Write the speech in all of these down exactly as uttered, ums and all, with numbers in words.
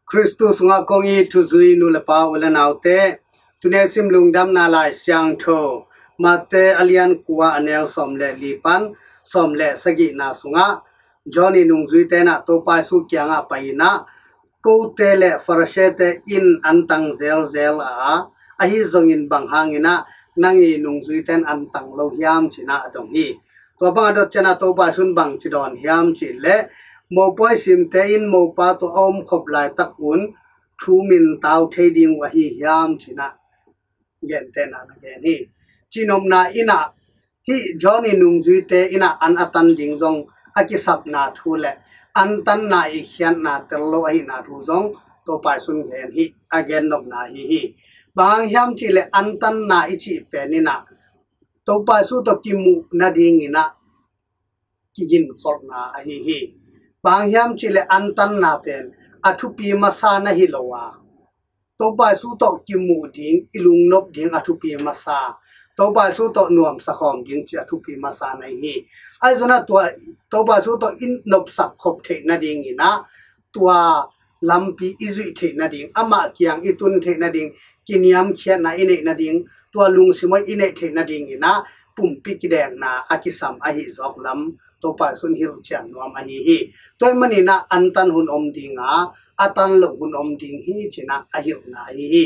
Khristu sungah kong it thuzui nu le pa, u le naute, tuni a sim Lungdamna Lai Siangtho Mate a lian kua, a neu sawm le li pan sawm le sagihna sungah, John i nungzuite in ah Topa Jesu kiangah pai in ah, kote le Pharisee-te in an tang zelzel a, ahi zongin bang hangin ah nang i nungzuite in an tang lo hiam, ci-in ah a dong hi. Tua bang a dot ciangin ah Topa Jesu in bang ci dawn hiam cih leh, mopawi simte in mopa tawh a omkhop laitak un thu mintau thei ding uh ahi hiam, ci-in ah gentehna na gen hi. Cihnopna in ah, hih John i nungzuite in ah an a tan ding zong a kisapna thu le an tanna i khiatna tel lo ahihna thu zong Topa Jesu in gen hi, a gen nopna ahi hi. Bang hang hiam cih leh an tanna i cih pen in ah Topa Jesu tawh kimuh nadingin ah kiginkholhna ahi hi. Bang hang hiam cih leh an tanna pen a thupi masa na hi lo a, Topa Jesu tawh kimuh ding, i lungnop ding a thupi masa, Topa Jesu tawh nuamsa khawm ding cih a thupi masa na hi hi. Ahi zongin ah tua Topa Jesu tawh i nopsak khop theih nadingin ah, tua lampi i zuih theih nading, amah kiang i tun theih nading, kiniamkhiatna i neih nading, tua lungsim hoih i neih theih nadingin ah pumpi kidekna a kisam ahi zawk lam Topa Jesu in hilhcian nuam ahi hi. Tua ahih manin ah an tan hun om ding a, a tan loh hun om ding hi, ci-in ah a hilhna ahi hi.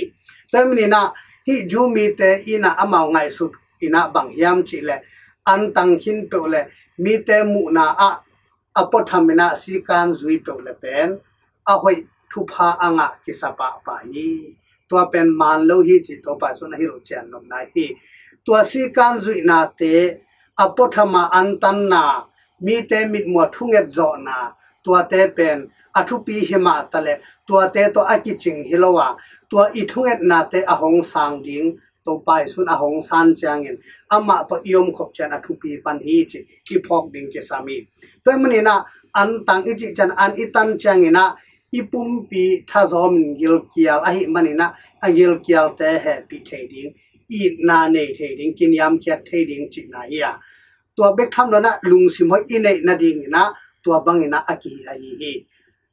Tua ahih manin ah hih Jew mite in ah amau ngaihsut in ah bang hiam cih leh, an tang khin peuh le mite muhna ah a puatham in ah sikan zui peuh le pen a hoih thupha a ngah kisa pahpah hi. Tua pen man lo hi, cih Topa Jesu in a hilhcian nopna hi. Tua sikan zuihnate, a puatham a an tanna, mite mitmuh ah thunget zawhna, tuate pen a thupi hi mah ta leh tuate tawh a kicing hi lo a, tua i thungetnate a hong sang ding Topa Jesu in a hong san ciangin amah tawh i omkhop ciang a thupi pan hi, cih i phawk ding kisam hi. Tua ahih manin ah an tang i cih ciang, an i tan ciangin ah i pumpi thazawm in gilkial ahih manin ah, a gilkialte hehpih thei ding, itna nei thei ding, kiniamkhiat thei ding cihna hi a, tua bek tham lo in ah lungsim hoih i neih nadingin ah tua bangin ah a kihi ahi hi.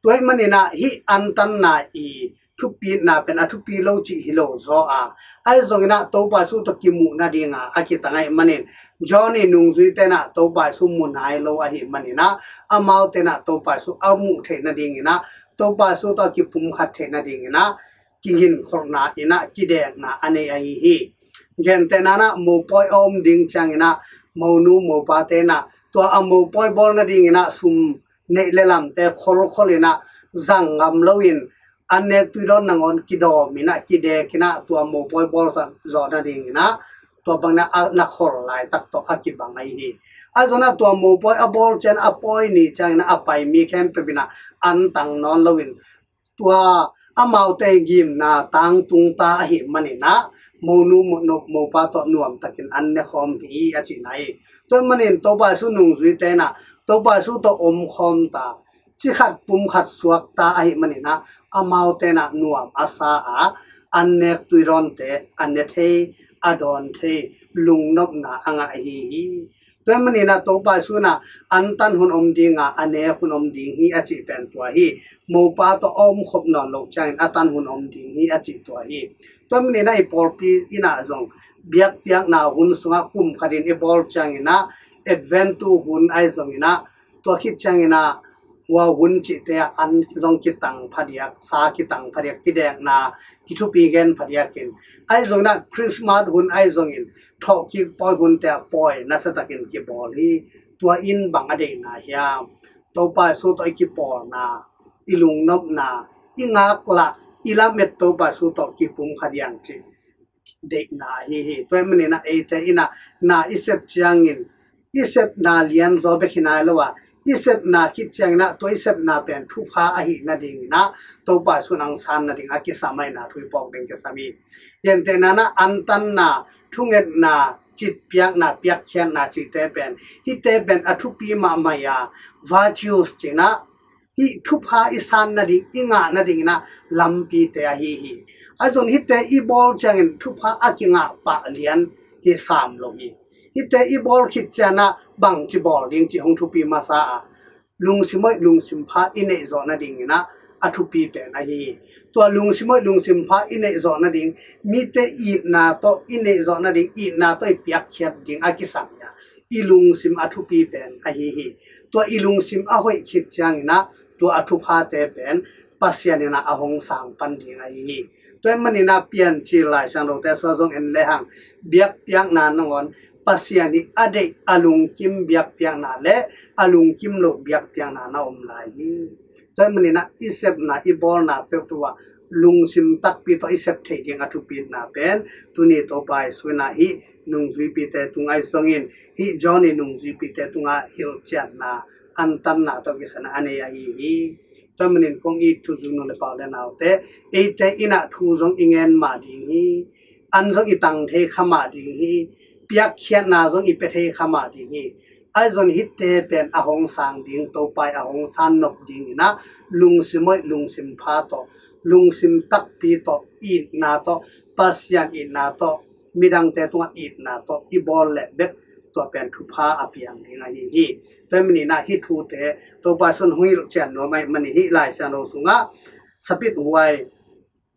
Tua ahih manin ah hih an tanna i thupitna pen a thupi lo cih hi lo zaw a, ahi zongin ah Topa Jesu tawh kimuh nading a a kitang ahih manin, John i nungzuite in ah Topa Jesu mu nai lo ahih manin ah, amaute in ah Topa Jesu a muh theih nadingin ah, Topa Jesu tawh a kipumkhat theih nadingin ah kiginkholhna in ah kidekna a nei ahi hi. Gentehna in ah mopawi a om ding ciangin ah monu mopate in ah tua a mopawi bawl nadingin ah sum neih le lamte kholkhol in ah zang ngam loin, an nek tui dawn nangawn kidawm in ah, kidek in ah, tua mopawi bawl zawh nadingin ah tua bangin ah na khol laitak tawh a kibang ahi hi. Ahi zongin ah tua mopawi a bawl ciang, a pawi ni ciangin ah a pai mi khempeuh in ah an tang nawn loin, tua amaute gimna tangtung ta ahih manin ah monu mo-, no-, mopa tawh nuamtakin an ne khawm hi, a cihna hi. Tua ahih manin Topa Jesu nungzuite in ah Topa Jesu tawh omkhawm ta, cikhat pumkhat suak ta ahih manin ah amaute in ah nuam a sa a, an nek tui dawnte a ne thei, a dawn thei, lungnopna a ngah ahi hi. Tua ahih manin ah Topa Jesu in ah an tan hun om ding a, a nek hun om ding hi, a cih pen tua hi. Mopa tawh a omkhop nawn loh ciangin a tan hun om ding hi, a cih tua hi. Tua ahih manin ah i pawlpi in ah zong biakpiakna hun sungah kum khatin i bawl ciangin ah Advent tu hun ahi zongin ah, tua khit ciangin ah hua hun cihte ah an zong kitang phadiak, sa kitang phadiak, kidekna kithupi gen phadiak in, ahi zongin ah Christmas hun ahi zongin thawhkik pawi hunte ah pawi nasatakin kibawl hi. Tua in bang a deihna hiam? Topa Jesu tawh i kipawlna, i lungnopna, i ngaklah, i lamet Topa Jesu tawh kipumkhat ding cih deihna ahi hi. Tua ahih manin ah eite in ah na i sep ciangin, i sepna lianzaw bek hi nai lo a, i sepna khit ciangin ah tua i sepna pen thupha ahih nadingin ah Topa Jesu in hong san nading a kisam ahihna thu i phawk ding kisam hi. Gentehna in ah an tanna, thungetna, citpiakna, piakkhiatna cihte pen, hihte pen a thupi mahmah a, virtues ci-in ah, hih thupha i san nading, i ngah nadingin ah lampite ahi hi. Ahi zongin hihte i bawl ciangin thupha a kingah pah lian hi sam lo hi. Hihte i bawl khit ciangin ah bangci bawl ding cih hong thupi masa a, lungsim hoih, lungsim pha i neih zawh nadingin ah a thupi pen ahi hi. Tua lungsim hoih lungsim pha i neih zawh nading, mite itna tawh i neih zawh nading, itna tawh i piakkhiat ding a kisam hi a, i lungsim a thupi pen ahi hi. Tua i lungsim a hoih khit ciangin ah tua a thuphate pen Pasian in ah a hong sang pan ding ahi hi. Tua ahih manin ah Piancil Lai Siangthote sung zong en lehang, biakpiakna nangawn Pasian i a deih a lungkim biakpiakna le a lungkim loh biakpiakna na om lai hi. Tua ahih manin ah i sepna i bawlna peuhpeuh ah lungsim takpi tawh i sep thei ding a thupina pen tuni Topa Jesu in ah hih nungzuipite tungah zongin, hih John i nungzuipite tungah hilhcianna, antanna tawh kisam a nei ahi hi. Tua ahih manin kong it thuzui nu le pa u le naute, eite in ah thu zong i ngen mah ding hi. An zong i tang thei kha mah ding hi. Piakkhiatna zong i pia thei kha mah ding hi. Ahi zongin hihte pen a hong sang ding, Topa i a hong san nop dingin ah lungsim hoih lungsim pha tawh, lungsim takpi tawh, itna tawh, Pasian itna tawh, midangte tungah itna tawh i bawl leh bek tua pen thupha a piang ding ahi hi. Tua ahih manin ah hih thute Topa Jesu in hong hilhcian nuam ahih manin hih Lai Siangtho sungah sapit huai,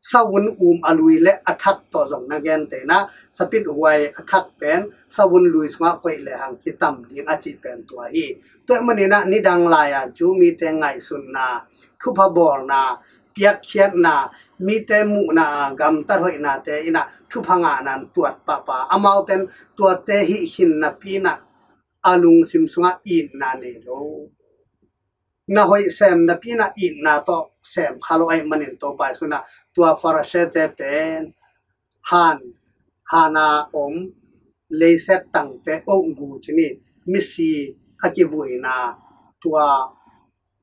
savun um a lui le a thak tawh zong na gente in ah, sapit huai a thak pen savun lui sungah koih lehang kitam ding a cih pen tua hi. Tua ahih manin ah nidang lai-a Jew mite ngaihsutna, thupha bawlna, piakkhiatna, mite muhna a gamtat hoihnate in ah thupha ngahna in tuat pahpah, amaute in tuate hih khin napi in ah a lungsim sungah itna nei lo, na hoih sem napi in ah itna tawh sem kha lo ahih manin Topa Jesu in ah tua Pharisee-te pen han, han a om, leiset tangte, oakgu ci ni, misi a kivuina, tua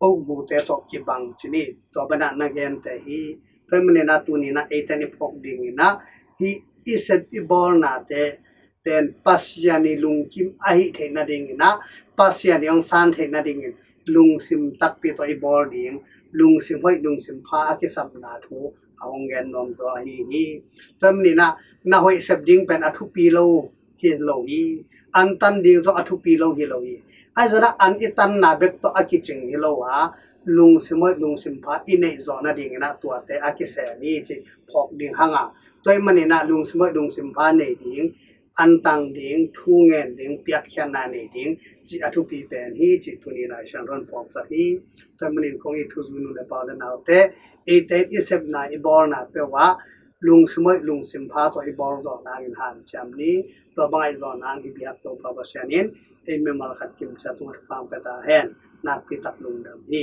oakgute tawh kibang ci ni, tua banah na gente hi. Tua ahih manin ah tuni in ah eite in i phawk dingin ah hih i sep i bawlnate pen Pasian i lungkim ahi theih nadingin ah, Pasian i hong san theih nadingin lungsim takpi tawh i bawl ding, lungsim hoih lungsim pha a kisamna thu a hong gen nuam zaw ahi hi. Tua ahih manin ah na hoih sep ding pen a thupi lo hi lo hi. An tan ding zong a thupi lo hi lo hi. Ahi zongin ah an i tanna bek tawh a kicing hi lo a, lungsim hoih lungsim pha i neih zawh nadingin ah tuate a kisem hi cih phawk ding hang a, tua ahih manin ah lungsim hoih lungsim pha nei ding, an tang ding, thu ngen ding, piakkhiatna nei ding cih a thupi pen hi cih tuni Lai Siangtho in phawksak hi. Tua ahih manin kong it thuzui nu le pa u le naute, eite in i sepna i bawlna peuh ah lungsim hoih lungsim pha tawh i bawl zawh nangin hanciam ni. Tua bang a i zawh nang i biak Topa Pasian in ei mimal khat kimciat tungah thupha hong pia ta hen. Nakpi tak lungdam hi.